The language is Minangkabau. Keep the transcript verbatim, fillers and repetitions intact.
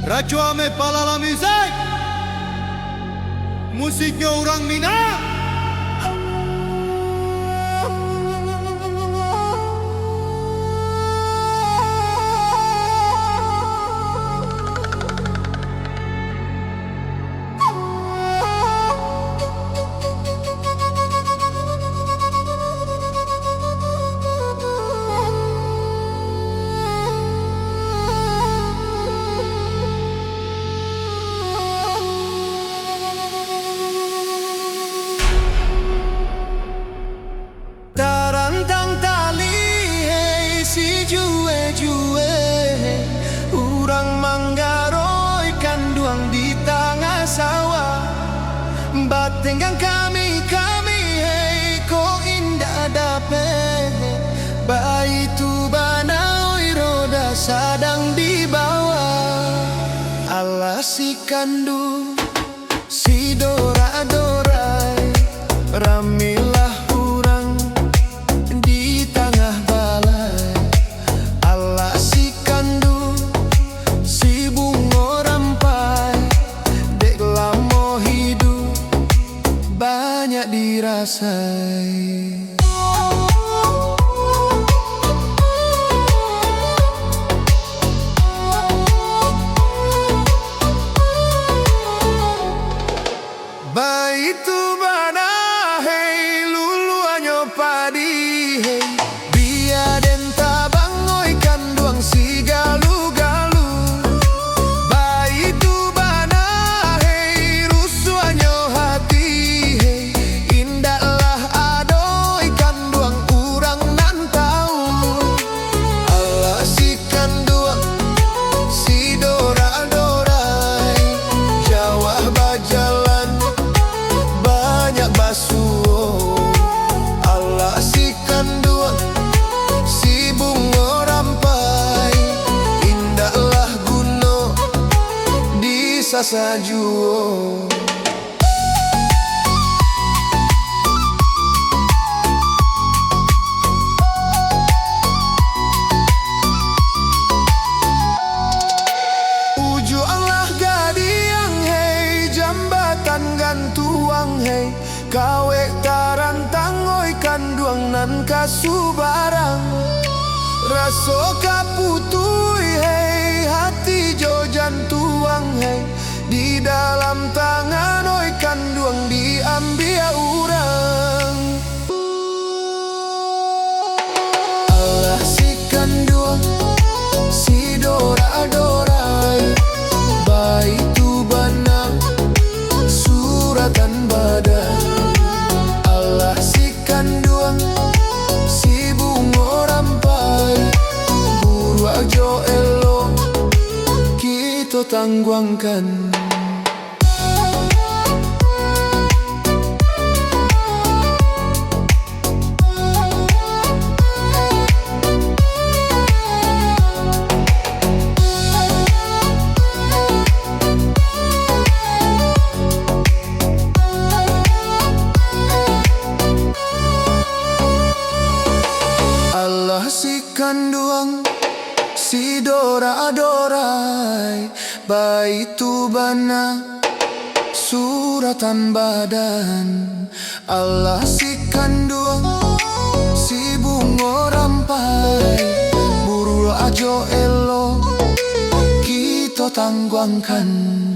Rajo Ameh Palala Music. Musiknyo urang Minang. Tarantang tali, hei, si juwe-juwe, urang manggaroikan duang di tangah sawah. Batenggang kami-kami, hei, ko indak dapek, baitu bana, oi, roda sadang di bawah. Alah si kanduang, si dorak-dorai, ramelah urang di tangah balai. Alah si kanduang, si bungo rampai, dek lamo hiduik banyak dirasai. Baitu bana, hei, luluahnyo padi, hei, bia den tabang, oi, kanduang si galu-galu. Baitu bana, hei, rusuahnyo hati, hei, indaklah ado, oi, kanduang, urang nan tau. Alah si kanduang, si dorak-dorai, jauah bajalan, banyak basuo. Alah si kanduang, si bungo rampai, indaklah guno disasa juo. Ujuang lah gadiang, hei, jambatan gantuang, hei, kawek tarantang, oi, kanduang nan ka subarang. Raso ka putuih, hei, hati jo jantuang, hei, di dalam tangan, oi, kanduang diambiak urang. Alah si kanduang, si dorak-dorai, baitu bana, suratan badan. Alah si kanduang, si bungo rampai, buruak jo elok kito tangguangkan. Alah si kanduang, si dorak-dorai, baitu bana, suratan badan. Alah si kanduang, si bungo rampai, buruak jo elok kito tangguangkan.